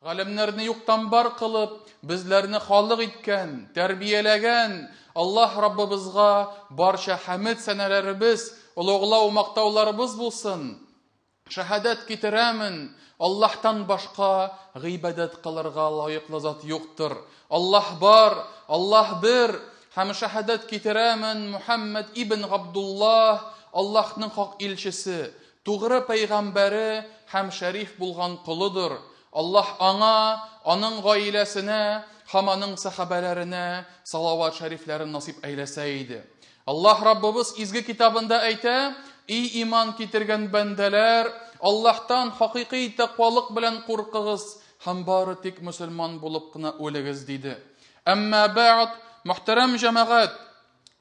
Галәмнәрне юктан бар кылып, безләрне халык иткән, тәрбияләгән Аллаһ Раббыбызга барча хәмед сәнәләребез, олуглау мактауларыбыз булсын. Шәһадәт китерәмен, Аллаһтан башка гыйбадәт кылырга лаеклы зат юктыр. Аллаһ бар, Аллаһ бер, һәм шәһадәт китерәмен Мухаммад ибн Габдуллаһ, Аллаһның хак илчесе, Тугры пәйгамбәре һәм шәриф булган колыдыр. Аллаһ аңа, аның гаиләсенә һәм аның сәхабәләренә салават шәрифләрен насыйп әйләсә иде. Аллаһ Раббыбыз изге китабында әйтә, И иман китергән бәндәләр, Аллаһтан хакыйкый тәкъвалык белән куркыгыз һәм бары тик мөселман булып кына үлегез, диде. Әмма бәгъд, мөхтәрәм җәмәгать,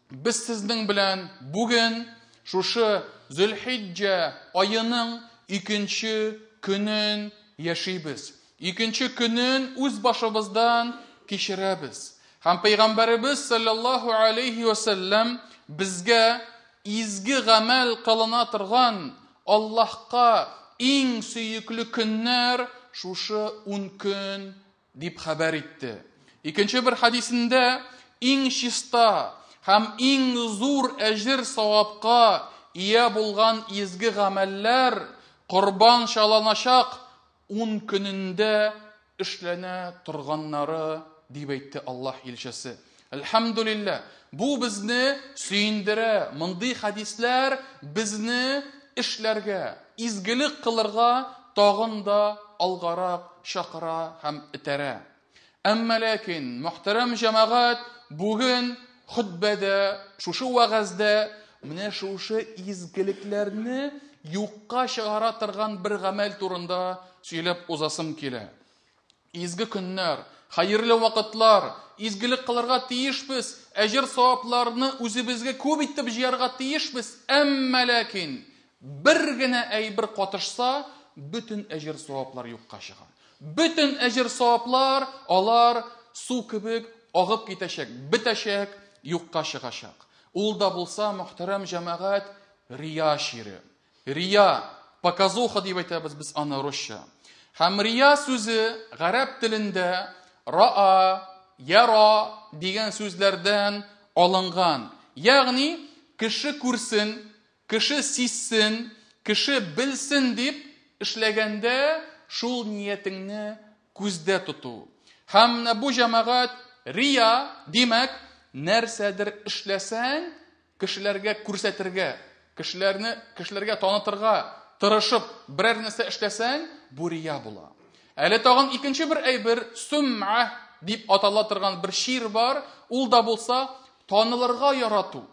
Без сезнең белән бүген шушы Зөлхиҗҗә аеның икенче көнен яшибез. Икенче көнен үз башыбыздан кичерәбез. Һәм Пәйгамбәребез саллаллаһу алейхи ва сәлләм безгә изге гамәл кылына торган Аллаһка иң сөекле көннәр шушы 10 көн дип хәбәр итте. Икенче бер хәдисендә иң чиста һәм иң зур әҗер савапка ия булган изге гамәлләр корбан чалыначак 10 көнендә эшләнә торганнары, дип әйтте Аллаһ илчесе. Әлхәмдүлилләһ, бу безне сөендерә, мондый хәдисләр безне эшләргә, изгелек кылырга тагын да алгарак чакыра һәм этәрә. Әмма ләкин, мөхтәрәм җәмәгать, бүген хөтбәдә, шушы вәгазьдә менә шушы изгелекләрне юкка чыгара торган бер гамәл турында сөйләп узасым килә. Изге көннәр, хәерле вакытлар, изгелек кылырга тиешбез, әҗер-савапларны үзебезгә күп итеп җыярга тиешбез, әмма ләкин бер генә әйбер катышса, бөтен әҗер-саваплар юкка чыга. Бөтен әҗер-саваплар алар су кебек агып китәчәк, бетәчәк, юкка чыгачак. Ул да булса, мөхтәрәм җәмәгать, рия чире. Рия, показуха дип әйтәбез без аны русча. Һәм рия сүзе гарәп телендә раа, яра дигән сүзләрдән алынган. Ягъни кеше күрсен, кеше сизсен, кеше белсен дип эшләгәндә шул ниятеңне күздә тоту. Һәм менә бу җәмәгать рия, димәк, нәрсәдер эшләсәң, Кешеләргә күрсәтергә, кешеләрне кешеләргә танытырга тырышып берәр нәрсә эшләсәң, бу рия була. Әле тагын икенче бер әйбер, сум'a дип атала торган бер чир бар, ул да булса танылырга ярату.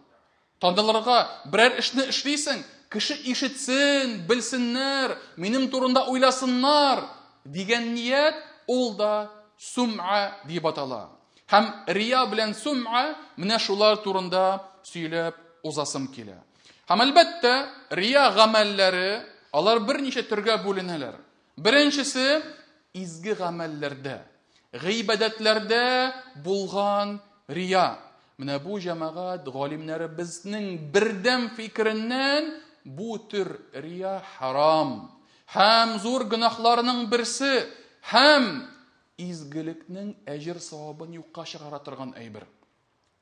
Танылырга берәр эшне эшлисең, кеше ишетсен, белсеннәр, минем турында уйласыннар дигән ният, ул да сум'a дип атала. Һәм рия белән сум'a менә шулар турында сөйләп узасым килә. Һәм әлбәттә, рия гамәлләре алар берничә төргә бүленәләр. Беренчесе изге гамәлләрдә, гыйбадәтләрдә булган рия. Менә бу җәмәгать галимнәребезнең бердәм фикереннән бу төр рия харам һәм зур гөнаһларның берсе һәм Изгелекнең әҗер-савабын юкка чыгара торган әйбер.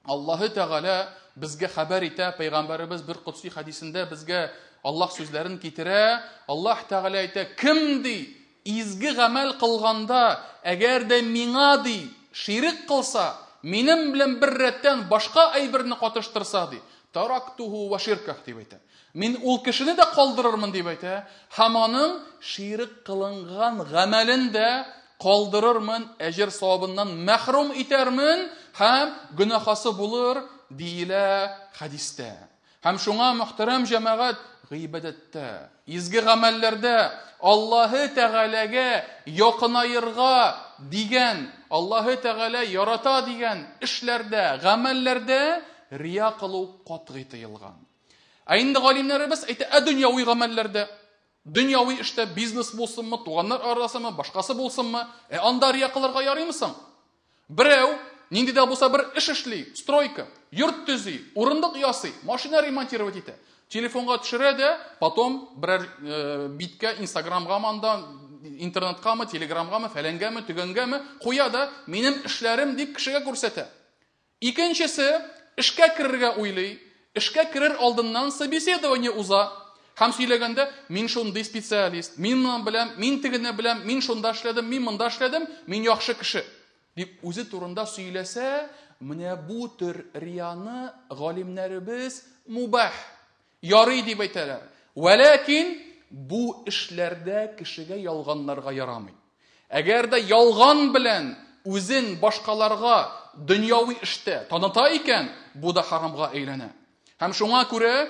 Аллаһы Тәгалә безгә хәбәр итә, пәйгамбәребез бер котси хәдисендә безгә Аллаһ сүзләрен китерә. Аллаһ Тәгалә әйтә, кем ди, изге гамәл кылганда, әгәр дә миңа ди, ширек кылса, минем белән бер рәттән башка әйберне катыштырса ди, тарактуху ва ширках дип әйтә. Мин ул кешене дә калдырырмын, дип әйтә, һәм аның ширек кылынган гамәлен дә калдырырмын, әҗер савабыннан мәхрүм итәрмен һәм гөнаһасы булыр, диелә хәдистә. Һәм шуңа, мөхтәрәм җәмәгать, гыйбадәттә, изге гамәлләрдә Аллаһы Тәгаләгә якынаерга дигән, Аллаһы Тәгалә ярата дигән эшләрдә, гамәлләрдә рия кылу катгый тыелган. Ә инде галимнәребез әйтә, ә дөньяви гамәлләрдә, дөньяви эштә бизнес булсынмы, туганнар арасымы, башкасы булсынмы, ә анда рия кылырга ярыймы соң? Берәү нинди дә булса бер эш эшли, стройка, йорт төзи, урындык ясый, машина ремонтировать итә. Телефонга төшерә дә, потом берәр э, биткә, Инстаграмга анда Интернеткамы, телеграмгамы, фәләнгәме, төгәнгәме куя да, минем эшләрем дип кешегә күрсәтә. Икенчесе эшкә керергә уйлый. Эшкә керер алдыннан собеседование уза. Һәм сөйләгәндә, мин шундый специалист, мин моны беләм, мин тегене беләм, мин шунда эшләдем, мин монда эшләдем, мин яхшы кеше дип үзе турында сөйләсә, менә бу төр рияны галимнәребез мубах, ярый дип әйтәләр. Вәләкин бу эшләрдә кешегә ялганларга ярамый. Әгәр дә ялган белән үзен башкаларга дөньяви эштә таныта икән, бу да харамга әйләнә. Һәм шуңа күрә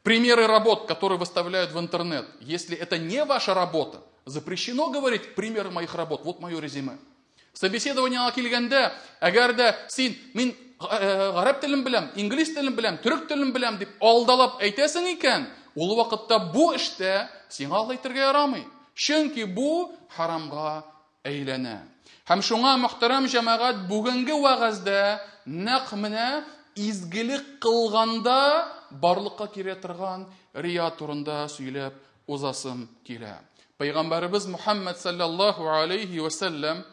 примеры работ, которые выставляют в интернет, если это не ваша работа, запрещено говорить примеры моих работ, вот мое резюме. Собеседованиега килгәндә, әгәр дә син мин гарәп телен беләм, инглиз телен беләм, төрек телен беләм дип алдалап әйтәсең икән, ул вакытта бу эштә сиңа алай әйтергә ярамый. Чөнки бу харамга әйләнә. Һәм шуңа, мөхтәрәм җәмәгать, бүгенге вәгазьдә нәкъ менә изгелек кылганда барлыкка килә торган рия турында сөйләп узасым килә. Пәйгамбәребез Мухаммад саллаллаху алейхи ва саллям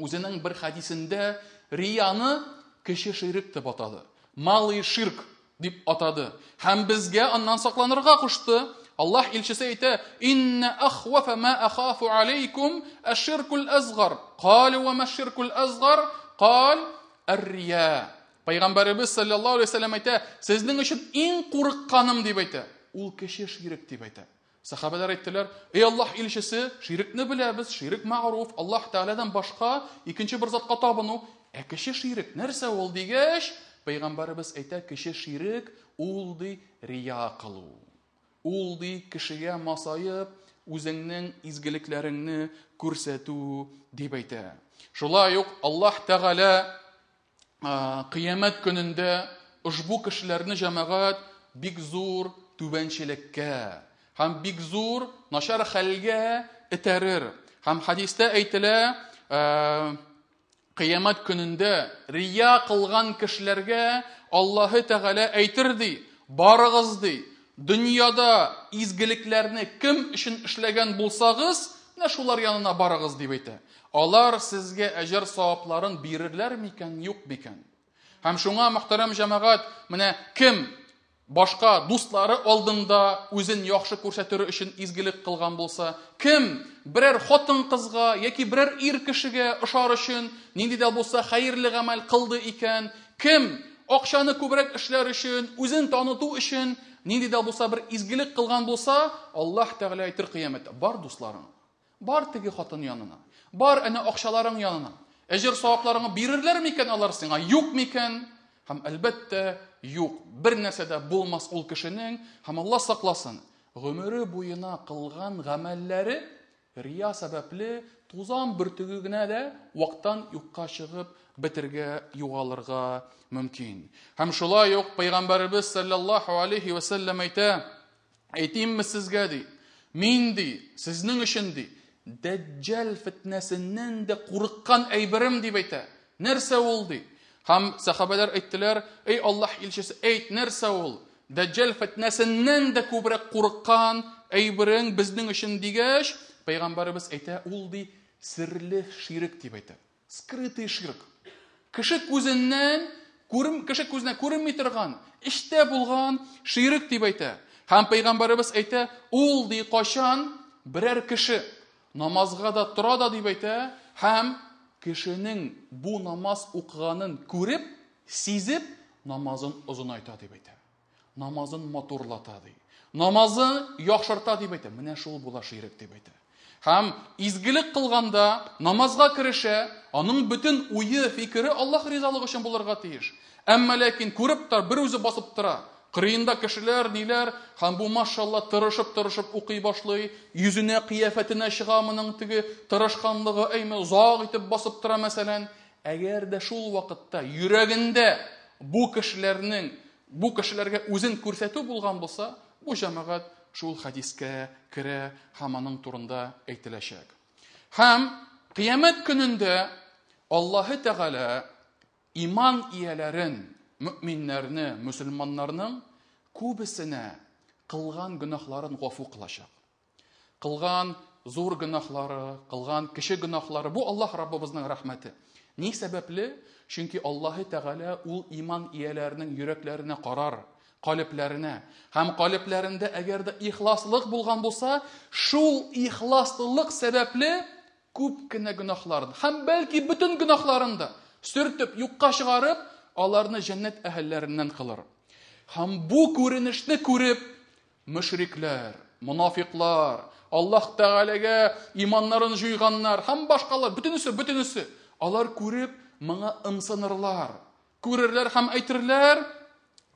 үзенең бер хәдисендә рияны кече ширк дип атады. Малый ширк дип атады. Һәм безгә аннан сакланырга кушты. Аллаһ илчесе әйтә: "Инна ахвафа ма ахафу алейкум аш-ширкул асгар". Калу ва ма ширкул асгар? Кал ар-рия. Пәйгамбәребез саллаллаху алейхи ва саллям әйтә: "Сезнең өчен иң курыкканым дип әйтә, ул кече ширк дип әйтә". Сахабәләр әйттеләр: "Эй Аллаһ илчесе, ширкне беләбез, ширк мәгъруф, Аллаһ Тәгаләдән башка икенче бер затка табыну. Ә кече ширк нәрсә ул?" дигәч, пәйгамбәребез әйтә: "Кече ширк ул ди рия кылу. Ул ди кешегә масаеп, үзеңнең изгелекләреңне күрсәтү" дип әйтә. Шулай ук Аллаһ Тәгалә кыямәт көнендә ошбу кешеләрне, җәмәгать, бик зур түбәнчелеккә һәм бик зур начар хәлгә этәрер. Һәм хәдистә әйтелә, кыямәт көнендә рия кылган кешеләргә Аллаһы Тәгалә әйтер ди: барыгыз ди, дөньяда изгелекләрне кем өчен эшләгән булсагыз, менә шулар янына барыгыз дип әйтә. Алар сезгә әҗер савапларын бирерләр микән, юк микән? Һәм шуңа, мөхтәрәм җәмәгать, менә кем башка дуслары алдында үзен яхшы күрсәтер өчен изгелек кылган булса, кем берәр хатын-кызга яки берәр ир кешегә ошар өчен нинди дә булса хәерле гамәл кылды икән, кем акчаны күбрәк эшләр өчен, үзен таныту өчен нинди дә булса бер изгелек кылган булса, Аллаһ Тәгалә әйтер кыямәттә: бар дусларың, бар теге хатын янына, бар әнә акчаларың янына. Әҗер савапларыңны бирерләр микән алар сиңа, юк микән? Һәм әлбәттә, юк. Бер нәрсә дә булмас ул кешенең, һәм Алла сакласын, гомере буена кылган гамәлләре рия сәбәпле тузан бөртеге генә дә вактан юкка чыгып бетергә, югалырга мөмкин. Һәм шулай ук Пәйгамбәребез саллаллаһу алейхи ва саллям әйтә: әйтимме сезгә ди, мин ди, сезнең өчен ди, Дәҗҗал фитнәсеннән дә курыккан әйберем дип әйтә. Нәрсә ул ди? Һәм сахабәләр әйттеләр: "Эй Аллаһ илчесе, әйт, нәрсә ул? Дәҗҗал фитнәсеннән дә күбрәк курыккан әйберең безнең өчен" дигәч, пәйгамбәребез әйтә: "Ул ди серле ширек дип әйтә. Скрытый ширк. Кеше күзеннән күрем, кеше күзенә күренми торган, эчтә булган ширек дип әйтә. Һәм пәйгамбәребез әйтә, ул ди кайчан берәр кеше намазга да тора да дип әйтә, һәм кешенең бу намаз укыганын күреп, сизеп, намазын озынайта дип әйтә. Намазын матурлата ди. Намазын яхшырта дип әйтә. Менә шул була ширек дип әйтә. Һәм изгелек кылганда намазга керешә, аның бөтен уе, фикере Аллаһ ризалыгы өчен булырга тиеш. Әмма ләкин күреп тор, бер үзе басып тора. Кырыенда кешеләр, ниләр, һәм бу машалла тырышып-тырышып укый башлый, йөзенә, кыяфәтенә чыга моның теге тырышканлыгы, әйме, озак итеп басып тора мәсәлән. Әгәр дә шул вакытта йөрәгендә бу кешеләрнең, бу кешеләргә үзен күрсәтү булган булса, бу җәмәгать шул хәдискә керә һәм аның турында әйтеләчәк. Һәм кыямәт көнендә Аллаһы Тәгалә иман ияләрен, мөминнәрне, мөселманнарның күбесенә кылган гөнаһларын гафу кылачак. Кылган зур гөнаһлары, кылган кече гөнаһлары. Бу Аллаһ Раббыбызның рәхмәте. Ни сәбәпле? Чөнки Аллаһы Тәгалә ул иман ияләренең йөрәкләренә карар, калебләренә. Һәм калебләрендә әгәр дә ихласлык булган булса, шул ихласлылык сәбәпле күп кенә гөнаһларын һәм бәлки бөтен гөнаһларын да сөртеп, юкка чыгарып, аларны җәннәт әһелләреннән кылыр. Һәм бу күренешне күреп, мөшрикләр, монафиклар, Аллаһ Тәгаләгә иманнарын җуйганнар һәм башкалар, бөтенесе, бөтенесе, алар күреп, моңа ымсынырлар. Күрерләр һәм әйтерләр,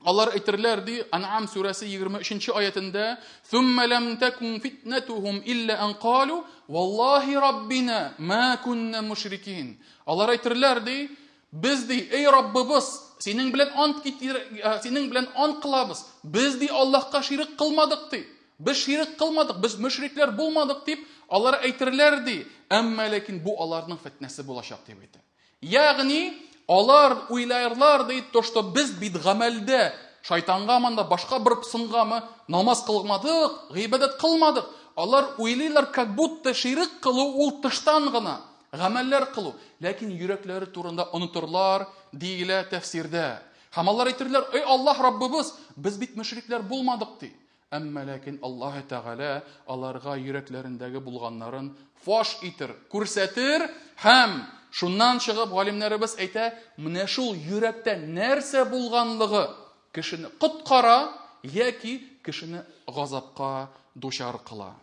алар әйтерләр, ди Ан'ам сүрәсе 23 аятында, «Thumma lam takun fitnatuhum illa an qalu wallahi rabbina ma kunna mushrikин». Алар әйтерләр, ди, без ди, эй Раббыбыз, синең белән ант китер, синең белән ант кылабыз. Без ди Аллаһка ширк кылмадык ди. Без ширк кылмадык, без мөшрикләр булмадык дип, алар әйтерләр ди. Әмма ләкин бу аларның фитнәсе булачак дип әйтә. Ягъни алар уйларлар ди, то что без бит гамәлдә шайтанга манда башка бер сынгамы намаз кылмадык, гыйбадәт кылмадык. Алар уйлыйлар, как будто ширк кылу ул тыштан гына гамәлләр кылу, ләкин йөрәкләре турында онытырлар, диелә тәфсирдә. Һәм алар әйтерләр, эй Аллаһ Раббыбыз, без бит мөшрикләр булмадык ди. Әмма ләкин Аллаһ Тәгалә аларга йөрәкләрендәге булганнарын фаш итер, күрсәтер һәм шуннан чыгып галимнәребез әйтә, менә шул йөрәктә нәрсә булганлыгы кешене коткара яки кешене газапка дучар кыла.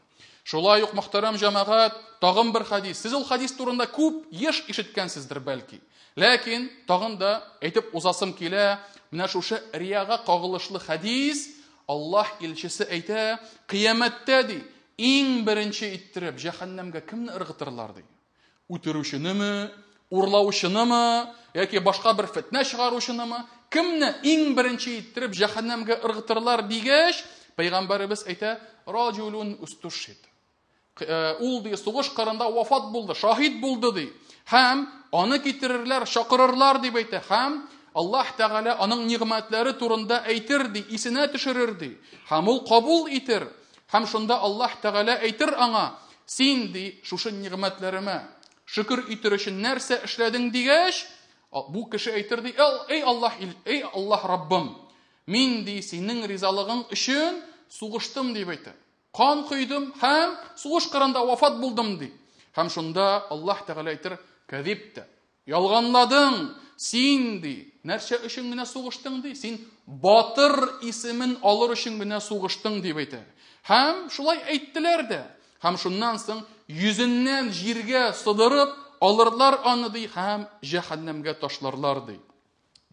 Шулай ук, мөхтәрәм җәмәгать, тагын бер хадис. Сез ул хадис турында күп еш ишеткәнсездер бәлки. Ләкин тагын да әйтеп узасым килә, менә шушы рияга кагылышлы хадис. Аллаһ илчесе әйтә, кыямәттә ди, иң беренче иттереп җәһәннәмгә кемне ыргытырлар ди? Үтерүченеме, урлаучынымы, яки башка бер фетнә чыгаручынымы? Кемне иң беренче иттереп җәһәннәмгә ыргытырлар дигәч, пәйгамбәребез әйтә, раҗулун устушид. Ул ди сугыш кырында вафат булды, шаһит булды ди. Һәм аны китерерләр, чакырырлар дип әйтә. Һәм Аллаһ Тәгалә аның нигъмәтләре турында әйтер ди, исенә төшерер ди. Һәм ул кабул итер. Һәм шунда Аллаһ Тәгалә әйтер аңа, син ди, шушы нигъмәтләремә шөкер итер өчен нәрсә эшләдең дигәч, бу кеше әйтер ди, эй Аллаһ, эй Аллаһ Раббым, мин ди синең ризалыгың өчен сугыштым дип әйтә. Кан койдым һәм сугыш кырында вафат булдым ди. Һәм шунда Аллаһ Тәгалә әйтер, кәзибтә. Ялганладың, син ди, нәрсә өчен генә сугыштың ди? Син батыр исемен алыр өчен генә сугыштың дип әйтә. Һәм шулай әйттеләр дә. Һәм шуннан соң йөзеннән җиргә сыдырып алырлар аны ди һәм җәһәннәмгә ташларлар ди.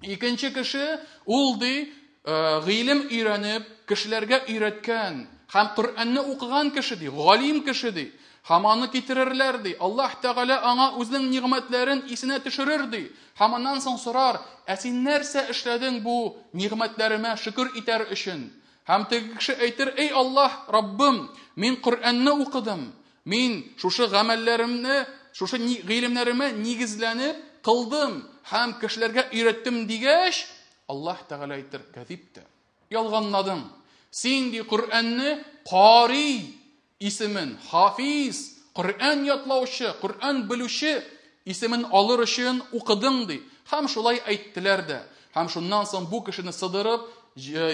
Икенче кеше ул ди, гыйлем өйрәнеп, кешеләргә өйрәткән һәм Коръәнне укыган кеше ди, галим кеше ди. Һәм аны китерерләр ди. Аллаһ Тәгалә аңа үзенең нигъмәтләрен исенә төшерер ди. Һәм аннан соң сорар, ә син нәрсә эшләдең бу нигъмәтләремә шөкер итәр өчен? Һәм теге кеше әйтер, эй Аллаһ, Раббым, мин Коръәнне укыдым. Мин шушы гамәлләремне, шушы гыйлемнәремә нигезләнеп кылдым һәм кешеләргә өйрәттем дигәч, Аллаһ Тәгалә әйтер, кәзибтә. Ялганладың. Син ди Коръәнне кари исемен, хафиз, Коръән ятлаучы, Коръән белүче исемен алыр өчен укыдың ди. Һәм шулай әйттеләр дә. Һәм шуннан соң бу кешене сыдырып,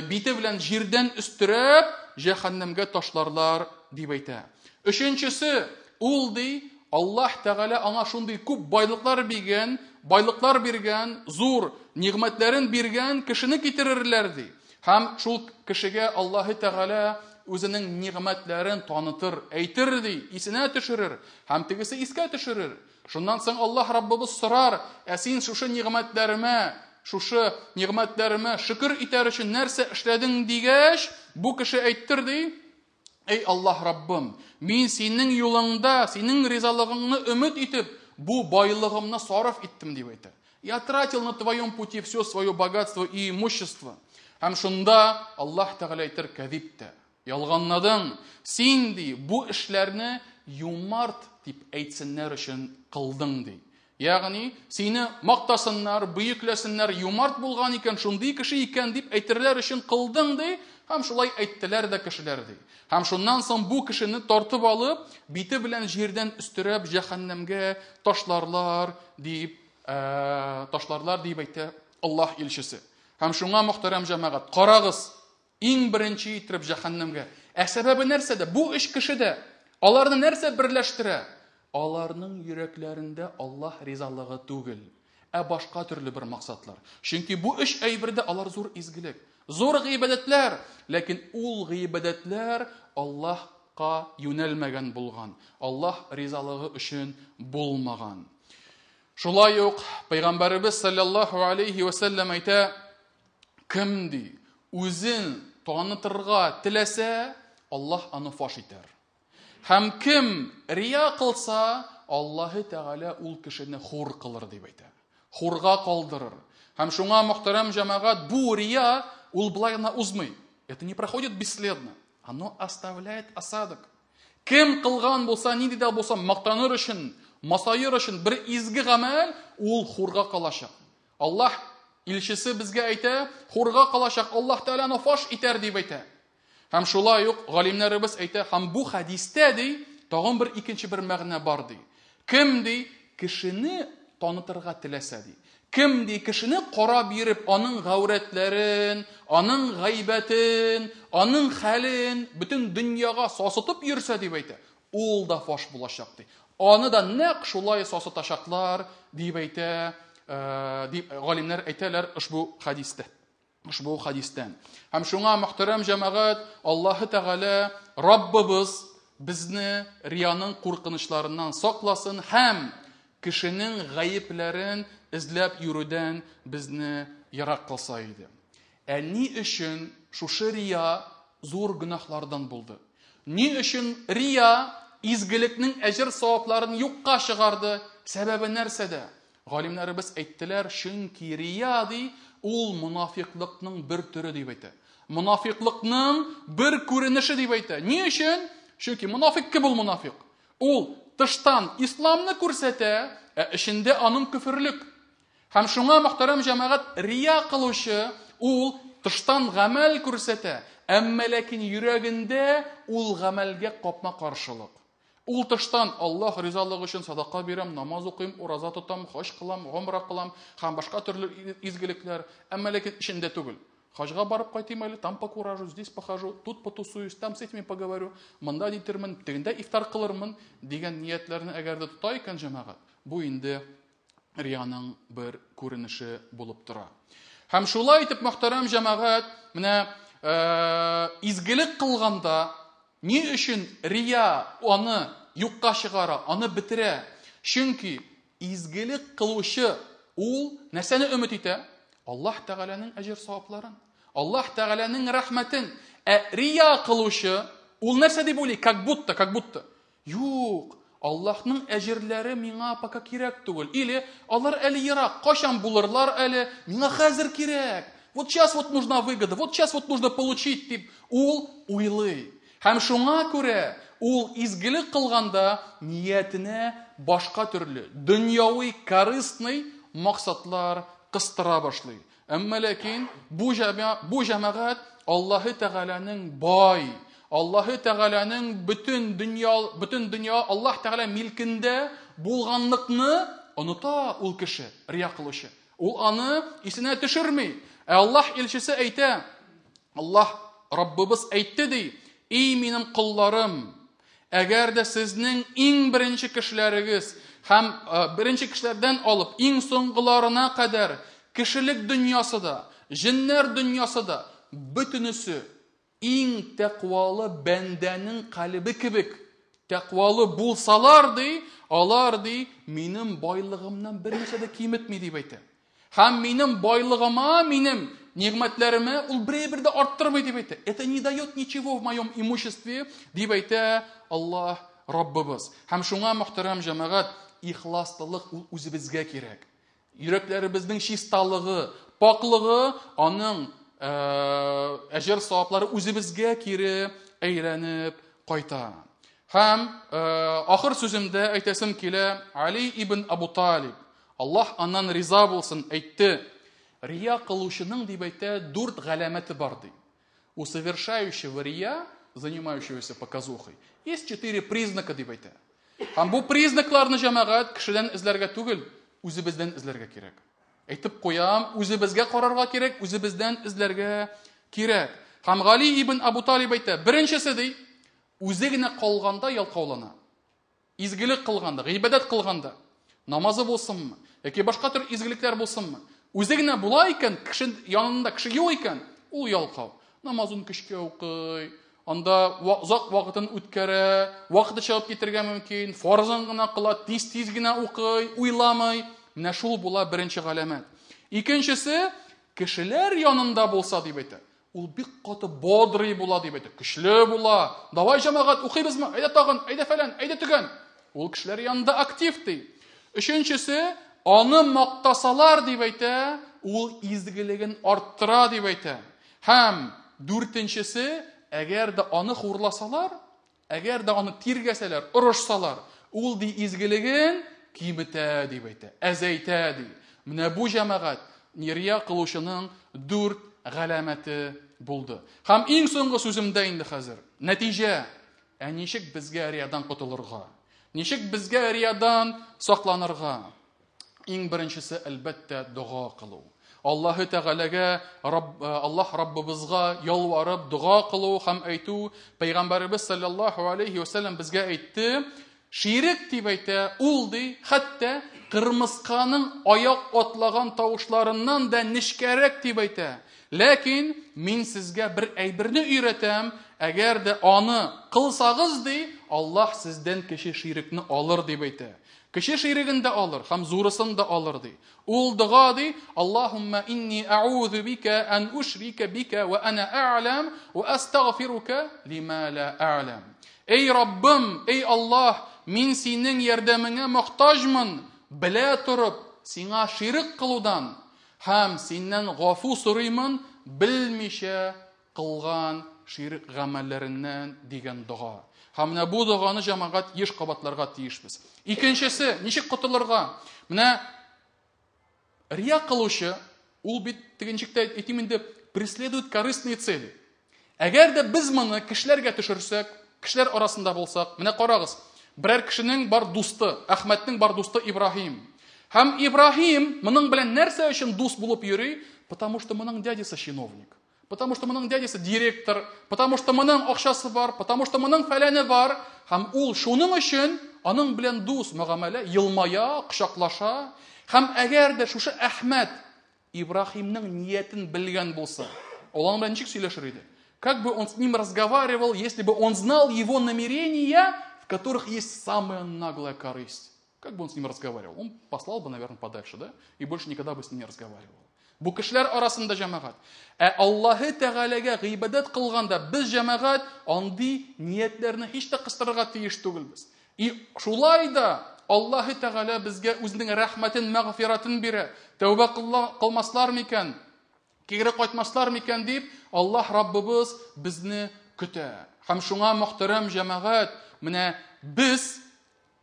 бите белән җирдән өстерәп, җәһәннәмгә ташларлар дип әйтә. Өченчесе, ул ди, Аллаһ Тәгалә аңа шундый күп байлыклар биргән, байлыклар биргән, зур нигъмәтләрен биргән кешене китерерләр ди. Һәм шул кешегә Аллаһ Тәгалә үзенең нигъмәтләрен танытыр, әйтер ди, исенә төшерер, һәм тегесе искә төшерер. Шуннан соң Аллаһ Раббыбыз сорар, ә син шушы нигъмәтләремә, шушы нигъмәтләремә шөкер итәр өчен нәрсә эшләдең дигәч, бу кеше әйттер ди, эй Аллаһ Раббым, мин синең юлыңда, синең ризалыгыңны өмет итеп, бу байлыгымны сарыф иттем дип әйтә. Я тратил на твоем пути все свое богатство и имущество. Һәм шунда Аллаһ Тәгалә әйтер, кәзибтә. Ялганладың. Син ди, бу эшләрне юмарт дип әйтсеннәр өчен кылдың ди. Ягъни, сине мактасыннар, бөекләсеннәр, юмарт булган икән, шундый кеше икән дип әйтерләр өчен кылдың ди. Һәм шулай әйттеләр дә кешеләр, ди. Һәм шуннан соң бу кешене тартып алып, бите белән җирдән өстерәп җәһәннәмгә ташларлар, дип, ташларлар, дип әйтә Аллаһ илчесе. Һәм шуңа, мөхтәрәм җәмәгать, карагыз, иң беренче итеп җәһәннәмгә. Ә сәбәбе нәрсәдә? Бу өч кеше дә аларны нәрсә берләштерә? Аларның йөрәкләрендә Аллаһ ризалыгы түгел, ә башка төрле бер максатлар. Чөнки бу өч әйбердә алар зур изгелек, зур гыйбадәтләр, ләкин ул гыйбадәтләр Аллаһка юнәлмәгән булган, Аллаһ ризалыгы өчен булмаган. Шулай ук Пәйгамбәребез саллаллаһу алейхи ва сәлләм әйтә, кем ди, үзен танытырга теләсә, Аллаһ аны фаш итәр. Һәм кем рия кылса, Аллаһы Тәгалә ул кешене хур кылыр дип әйтә. Хурга калдырыр. Һәм шуңа, мөхтәрәм җәмәгать, бу рия ул болай гына узмый. Это не проходит бесследно. Оно оставляет осадок. Кем кылган булса, нинди дә булса мактаныр өчен, масаер өчен бер изге гамәл, ул хурга калачак. Аллаһ илчесе безгә әйтә, хурга калачак, Аллаһ Тәгалә аны фаш итәр дип әйтә. Һәм шулай ук галимнәребез әйтә, һәм бу хәдистә ди, тагын бер икенче бер мәгънә бар ди. Кем ди, кешене танытырга теләсә ди. Кем ди, кешене карап йөреп, аның гаурәтләрен, аның гайбәтен, аның хәлен бөтен дөньяга сасытып йөрсә дип әйтә, ул да фаш булачак ди. Аны да нәкъ шулай сасытачаклар дип әйтә, дип галимнәр әйтәләр ошбу хәдистә. Ошбу хәдистән. Һәм шуңа, мөхтәрәм җәмәгать, Аллаһы Тәгалә Раббыбыз безне рияның куркынычларыннан сакласын һәм кешенең гаепләрен эзләп йөрүдән безне ерак кылса иде. Ә ни өчен шушы рия зур гөнаһлардан булды? Ни өчен рия изгелекнең әҗер-савапларын юкка чыгарды? Сәбәбе нәрсәдә? Галимнәребез әйттеләр, чөнки рия ди, ул монафиклыкның бер төре дип әйтә. Монафиклыкның бер күренеше дип әйтә. Ни өчен? Чөнки монафик кем ул монафик? Ул тыштан исламны күрсәтә, ә эчендә аның көферлек. Һәм шуңа, мөхтәрәм җәмәгать, рия кылучы ул тыштан гамәл күрсәтә, әмма ләкин йөрәгендә ул гамәлгә капма-каршылык. Ул тыштан Аллаһ ризалыгы өчен садака бирәм, намаз укыйм, ураза тотам, хаҗ кылам, гомра кылам һәм башка төрле изгелекләр, әмма ләкин эчендә түгел. Хаҗга барып кайтыйм әле, там покуражу, здесь похожу, тут потусуюсь, там с этими поговорю, монда дитермен, тегендә ифтар кылырмын дигән ниятләрне әгәр дә тота икән җәмәгать, бу инде рияның бер күренеше булып тора. Һәм шулай итеп, мөхтәрәм җәмәгать, менә изгелек кылганда ни өчен рия аны юкка чыгара, аны бетерә? Чөнки изгелек кылучы ул нәрсәне өмет итә? Аллаһ Тәгаләнең әҗер-савапларын, Аллаһ Тәгаләнең рәхмәтен. Ә рия кылучы ул нәрсә дип уйлый? Как будто, как будто. Юк, Аллаһның әҗерләре миңа пока кирәк түгел. Или алар әле ерак, кайчан булырлар әле, миңа хәзер кирәк. Вот сейчас вот нужна выгода, вот сейчас вот нужно получить, дип ул уйлый. Һәм шуңа күрә ул изгелек кылганда ниятенә башка төрле, дөньяви, корыстный максатлар кыстыра башлый. Әмма ләкин бу бу җәмәгать Аллаһы Тәгаләнең бай, Аллаһы Тәгаләнең бөтен дөнья, бөтен дөнья Аллаһ Тәгалә милкендә булганлыкны оныта ул кеше, рия кылучы. Ул аны исенә төшерми. Ә Аллаһ илчесе әйтә, Аллаһ Раббыбыз әйтте ди, "Ий минем колларым, Әгәр дә сезнең иң беренче кешеләрегез һәм беренче кешеләрдән алып иң соңгыларына кадәр кешелек дөньясы да, җеннәр дөньясы да бөтенесе иң тәкъвалы бәндәнең калебе кебек тәкъвалы булсалар ди, алар ди, минем байлыгымнан бер нәрсә дә киметми дип әйтә. Һәм минем байлыгыма, минем нигъмәтләремә ул бер дә арттырмый дип әйтә. Это не дает ничего в моем имуществе, дип әйтә Аллаһ Раббыбыз. Һәм шуңа, мөхтәрәм җәмәгать, ихласлылык ул үзебезгә кирәк. Йөрәкләребезнең чисталыгы, пакълыгы, аның әҗер саваплары үзебезгә кире әйләнеп кайта. Һәм ахыр сүземдә әйтәсем килә, Али ибн Абу Талиб, Аллаһ аннан риза булсын, әйтте, рия кылучының, дип әйтә, дүрт галәмәте бар, ди. У совершающего рия, занимающегося показухой, есть четыре признака, дип әйтә. Һәм бу признакларны, җәмәгать, кешедән эзләргә түгел, үзебездән эзләргә кирәк. Әйтеп куям, үзебезгә карарга кирәк, үзебездән эзләргә кирәк. Һәм Гали ибн Абу Талиб әйтә, беренчесе ди, үзе генә калганда ялкаулана. Изгелек кылганда, гыйбадәт кылганда, намазы булсынмы, яки башка төр изгелекләр булсынмы, үзе генә була икән, кеше янында кеше юк икән, ул ялкау. Намазын көчкә укый, анда озак вакытын үткәрә, вакыты чыгып китергә мөмкин, фарзын гына кыла, тиз-тиз генә укый, уйламый. Менә шул була беренче галәмәт. Икенчесе, кешеләр янында булса дип әйтә. Ул бик каты бодрый була дип әйтә, көчле була. Давай, җәмәгать, укыйбызмы? Әйдә тагын, әйдә фәлән, әйдә төгән. Ул кешеләр янында актив ди. Өченчесе, аны мактасалар дип әйтә, ул изгелеген арттыра дип әйтә. Һәм дүртенчесе, әгәр дә аны хурласалар, Әгәр дә аны тиргәсәләр, орышсалар, ул ди изгелеген киметә дип әйтә, әзәйтә ди. Менә бу җәмәгать рия кылучының дүрт галәмәте булды. Һәм иң соңгы сүземдә инде хәзер. Нәтиҗә. Ә ничек безгә риядан котылырга? Ничек безгә риядан сакланырга? Иң беренчесе, әлбәттә, дога кылу. Аллаһы Тәгаләгә, Рабб, э, Аллаһ Раббыбызга ялварып дога кылу һәм әйтү, Пәйгамбәребез саллаллаһу алейхи ва сәлләм безгә әйтте, ширек дип әйтә, ул ди, хәтта кырмысканың аяк атлаган тавышларыннан да нечкәрәк дип әйтә. Ләкин мин сезгә бер әйберне өйрәтәм, әгәр дә аны кылсагыз ди, Аллаһ сездән кече ширекне алыр дип әйтә. Кече ширеген дә алыр һәм зурысын да алыр, ди. Ул дога, ди, Аллаһумма инни аузу бика ан ушрика бика ва ана а'лам ва астагфирука лима ла а'лам. Эй Раббым, эй Аллаһ, мин синең ярдәмеңә мохтаҗмын, белә торып, сиңа ширек кылудан һәм синнән гафу сорыймын, белмичә кылган ширек гамәлләреннән дигән дога. Һәм менә бу доганы җәмәгать еш кабатларга тиешбез. Икенчесе, ничек котылырга? Менә рия кылучы, ул бит теге ничек тә әйтим инде, преследует корыстные цели. Әгәр дә без моны кешеләргә төшерсәк, кешеләр арасында булсак, менә карагыз, берәр кешенең бар дусты, Әхмәтнең бар дусты Ибраһим. Һәм Ибраһим моның белән нәрсә өчен дус булып йөри? Потому что моның дядясы чиновник. Потому что моның дядясы директор, потому что моның акчасы бар, потому что моның фәләне бар. Һәм ул шуның өчен аның белән дус мөгамәлә, елмая, кочаклаша. Һәм әгәр дә шушы Әхмәт Ибраһимның ниятен белгән булса, ул аның белән ничек сөйләшер иде? Как бы он с ним разговаривал, если бы он знал его намерения, в которых есть самая наглая корысть? Как бы он с ним разговаривал? Он послал бы, наверное, подальше, да? И больше никогда бы с ним не разговаривал. Бу кешеләр арасында җәмәгать. Ә Аллаһы Тәгаләгә гыйбадәт кылганда без җәмәгать андый ниятләрне һич тә кыстырырга тиеш түгелбез. И шулай да Аллаһы Тәгалә безгә үзенең рәхмәтен, мәгъфиратын бирә. Тәүбә кылмаслар микән? Кире кайтмаслар микән дип, Аллаһ Раббыбыз безне көтә. Һәм шуңа мөхтәрәм җәмәгать, менә без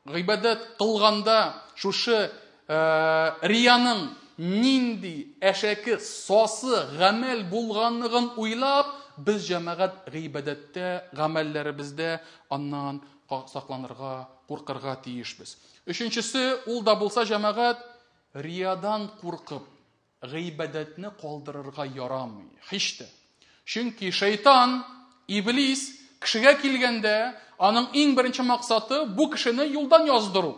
Гыйбадәт кылганда шушы рияның нинди әшәке, сасы гамәл булганлыгын уйлап, без җәмәгать гыйбадәттә, гамәлләребездә аннан сакланырга, куркырга тиешбез. Өченчесе, ул да булса җәмәгать риядан куркып, Гыйбадәтне калдырырга ярамый, һич тә. Чөнки шайтан, иблис, кешегә килгәндә, аның иң беренче максаты бу кешене юлдан яздыру.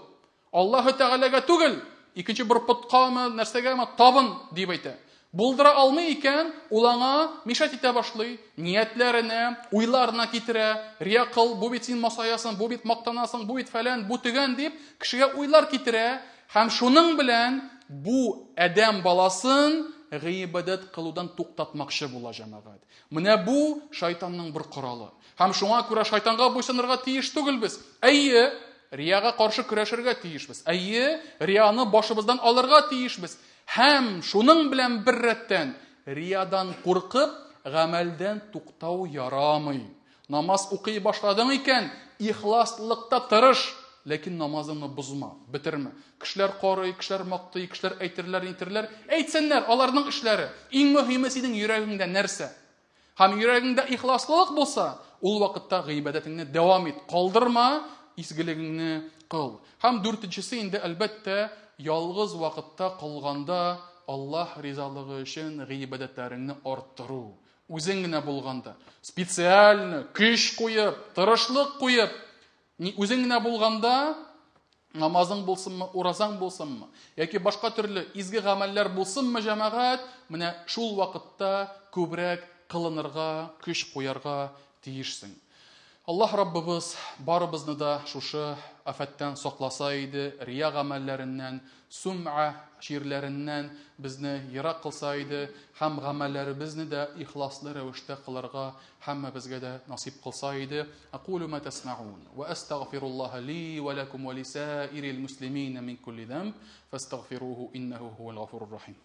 Аллаһы Тәгаләгә түгел, икенче бер поткамы, нәрсәгәме табын дип әйтә. Булдыра алмый икән, ул аңа мешать итә башлый, ниятләренә, уйларына китерә, рия кыл, бу бит син масаясың, бу бит мактанасың, бу бит фәлән, бу төгән дип, кешегә уйлар китерә Һәм шуның белән бу адәм баласын гыйбадәт кылудан туктатмакчы була җәмәгать. Менә бу шайтанның бер коралы. Һәм шуңа күрә шайтанга буйсынырга тиеш түгелбез. Әйе, рияга каршы көрәшергә тиешбез. Әйе, рияны башыбыздан алырга тиешбез. Һәм шуның белән бер рәттән риядан куркып, гамәлдән туктау ярамый. Намаз укый башладың икән, ихласлыкта тырыш, ләкин намазыңны бозма, бетермә. Кешеләр карый, кешеләр мактый, кешеләр әйтерләр, нитерләр. Әйтсеннәр, аларның эшләре. Иң мөһиме синең йөрәгеңдә нәрсә? Һәм йөрәгеңдә ихласлылык булса, ул вакытта гыйбадәтеңне дәвам ит, калдырма, изгелегеңне кыл. Һәм дүртенчесе инде, әлбәттә, ялгыз вакытта калганда Аллаһ ризалыгы өчен гыйбадәтләреңне арттыру. Үзең генә булганда, специально көч куеп, тырышлык куеп, үзең генә булганда, намазың булсынмы, уразаң булсынмы, яки башка төрле изге гамәлләр булсынмы, җәмәгать, менә шул вакытта күбрәк кылынырга, көч куярга тиешсең. Аллаһ Раббыбыз барыбызны да шушы афәттән сакласа иде, рия гамәлләреннән, сум'a чирләреннән безне ерак кылса иде һәм гамәлләребезне дә ихласлы рәвештә кылырга һәммәбезгә дә насыйп кылса иде. Акулу ма тасмаун ва астагфируллаһа ли ва лакум ва лисаирил муслимина мин кулли замб фастагфируһу иннаху хуал гафурур рахим.